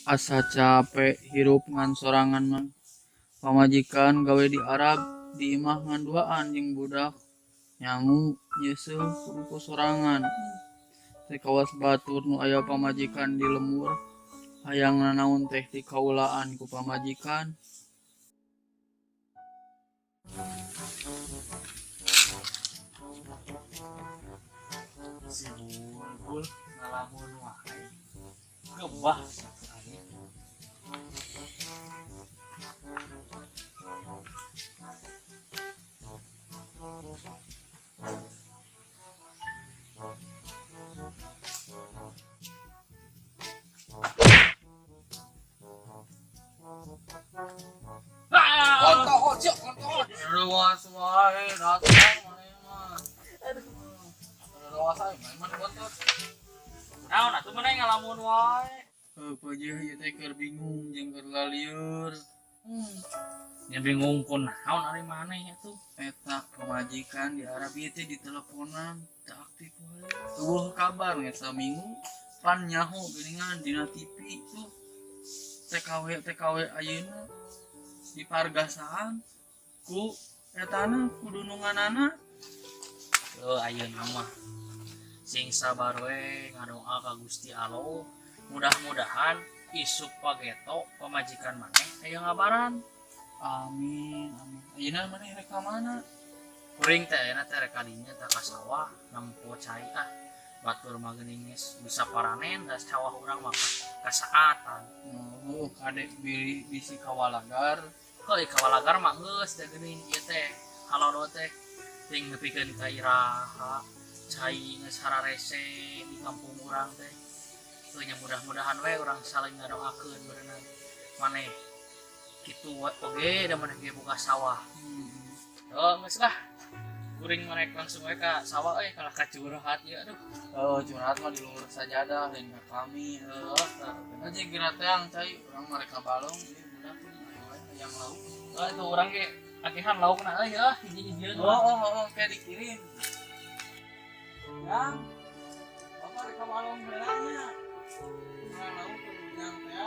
Asa capek hirup ngan sorangan mah. Pamajikan gawe di Arab, di imah ngan duaan jeung budak. Nyangu nyeuseuh kudu ku sorangan. Teh kawas batur nu aya pamajikan di lembur, hayang nanaon teh dikaulaan ku pamajikan. Si Bulbul ngalamun wae. Gebah aing. Luas wae datang maneh mah. Luas wae maneh mah bontot. Naon atuh maneh ngalamun wae. Heuh peujeuh ieu teh keur bingung jeung keur lalieur. Nya bingung ku naon ari maneh atuh. Eta pamajikan di Arab ieu teh diteleponan teu aktif wae. Eueuh kabar geus saminggu pan nyaho geuningan dina TV tuh. TKW TKW ayeuna dipargasaan ku etana ku dununganana. Heuh ayeuna mah sing sabar we ngadoa ka Gusti Allah. Mudah-mudahan isuk pageto pamajikan maneh aya ngabaran. Amin amin. Ayeuna maneh rek ka mana? Kuring teh ayeuna teh rek ka dinya teh ka sawah nempo cai ah. Batur mah geuning geus bisa paranen da sawah urang mah kasaatan. Oh, kadek bili bisi kawalagar. Heuh kawalagar mah geus teh geuning ieu teh halodo teh ting nepikeun ka iraha cai geus hararese di kampung urang teh. Heuh nya mudah-mudahan we urang saling ngadoakeun beunang maneh kitu we oge da maneh ge boga sawah. Oh, geus lah. Kuring mah rek langsung we ka sawah euy kalah ka curhat ieu aduh. Oh, curhat mah di luhur sajadah lain ka kami. Heuh, tah bener. Aja geura teang cai urang mah rek ka balong ieu budak ayo we hayang lauk. Oh, itu urang ge agehan laukna euy heuh hiji-hijieun. Oh, oh, oh, oh, kayak dikirim. Yang, bapak rek ka balong heula nya. Urang lauk ke ujang teh.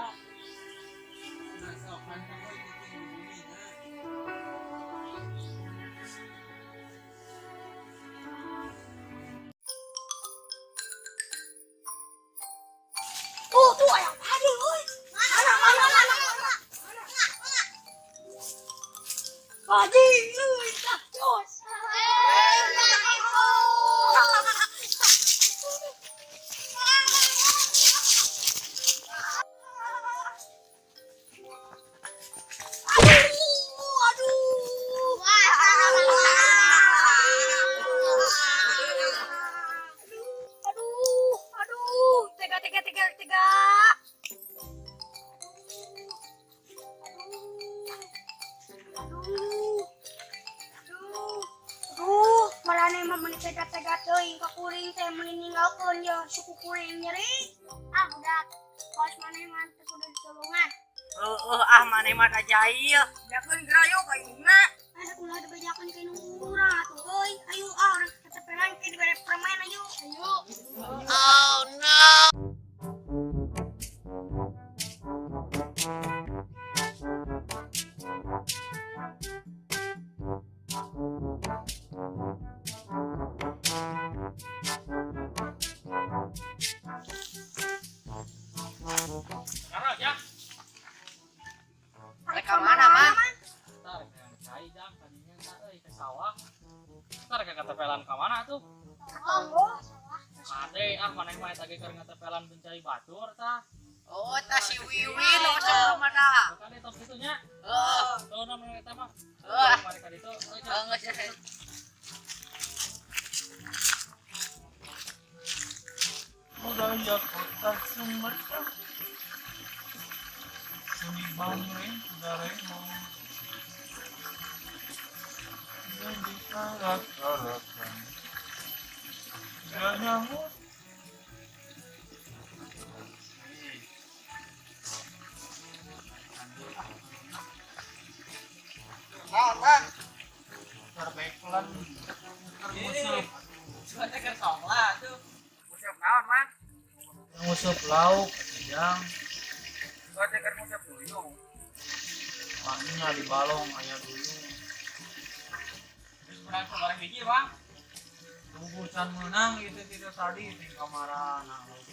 Nah, sok kan kamu cicing di bumi nya. Tuh, tuh ayam aduh, euy. Mana, mana, mana, mana. Anjing, euy, tah, jos. Aduh, aduh. Aduh, aduh, tega, tega, tega, tega. Aduh, aduh, aduh, malah mah meuni tega-tega teuing ka kuring teh meuni ninggalkeun ye suku kuring nyeri. Ah, budak, kos maneh mah teu kudu ditulungan. Heueuh ah maneh mah da jahil. Bejakeun geura yuk ka indungna. Ada ulah dibejakeun ka indung urang atuh euy. Ayo ah urang ketepelan ke dibere permen ayo. Ayo. Oh no. Sekarang ya. Rek ka mana, Mang? Ntar rek yang cai jang tadinya ntar euy ke sawah. Ntar rek ketepelan ka mana tuh? Oh, Kade ah maneh mah eta ge keur ngatepelan bencai batur tah. Oh, tah si Wiwin nu sok mana? Kade tos kitu nya. Heuh. Tuh namanya eta mah. Heuh. Mari ka ditu. Euy, Heuh, geus geus. Budaya kota Sumedang. Seni Bangre, Daremo. Jadi karak-karakan. Ganyang. Naon, Bang? Terbekelan. Termusuh. Cuma teh keur songla tuh. Musuh naon, Mang? Nguseup lauk, jang. Maknya di balong aya dulu. Terus menang sabaraha hiji, Bang? Tunggu can menang itu tidak tadi di kamarana teh.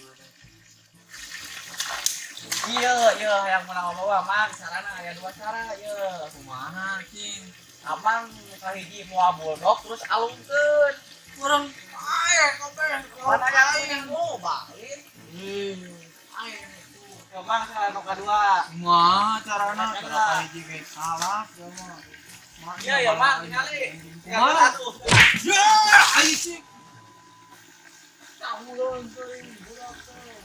Iya, iya yang menang bawa Mang, sarana aya dua cara ieu. Kumaha cing? Amang kahiji moal boldog terus alungkeun. Urang ae kabeh. Mana yang menang loba, lain. Ae. Mang cara nu kadua. Kumaha carana cara kahiji ge salah sia mah. Iya ya, Mang, tingali. Kumaha? Ya, aing sih. Tahuleun teuing budak teh.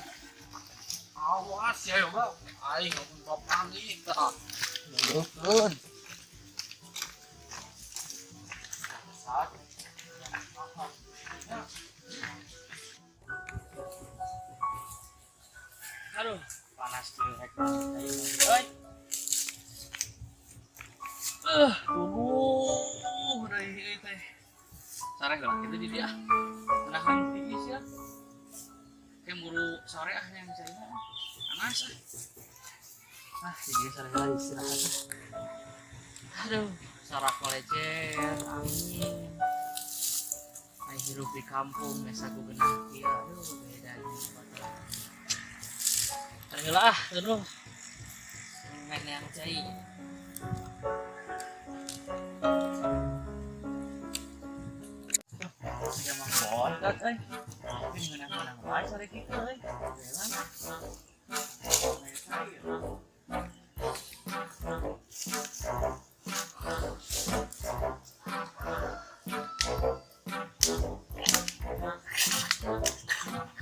Awas ya, Bang. Aing ngomong papanggih tah. Nundukkeun. Aduh, panas tuh rek. Euy. Tunggu deui ieu teh. Sare heula kitu di dia. Menahan tiis ya. Kayak muru sore ah yang caina. Panas ah. Ah, di dia sare heula istirahat. Aduh, sarak kolecer, angin. Ai hirup di kampung biasa ku genah kieu. Aduh, beda jeung kota. Sare heula ah, aduh. Main yang cai. Ya mah botot euy. Tapi ngeunah-ngeunah wae sare kitu euy.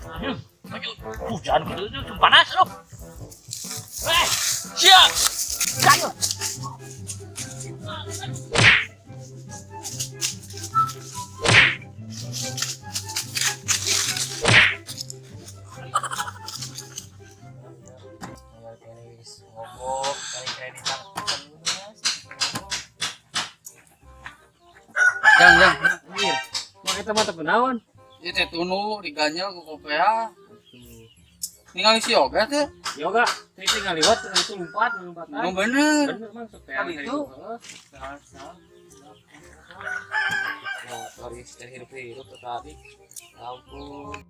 Ayo, maju. Hujan gitu tuh panas loh. Eh, siap. Ayo. Jang, jang. Iya. Mak kita mah teu naon? Ieu teh tunu diganyel ku kopea. Ningali si Yoga teh. Yoga, teh tinggal liwat itu lompat, lompatan. Nu bener. Bener Mang, sok teh. Itu. Motor teh hirup-hirup tadi. Ampun.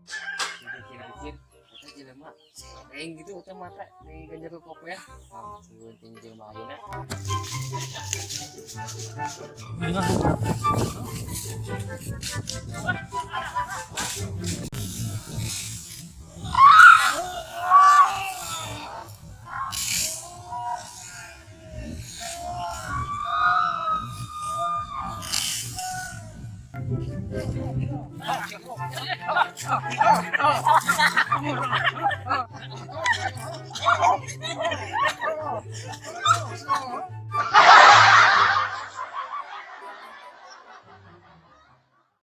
Dipikir-pikir, eta jelema sereng gitu teh mata di ganjar ku kopea. Ampun, ting jelema ayeuna.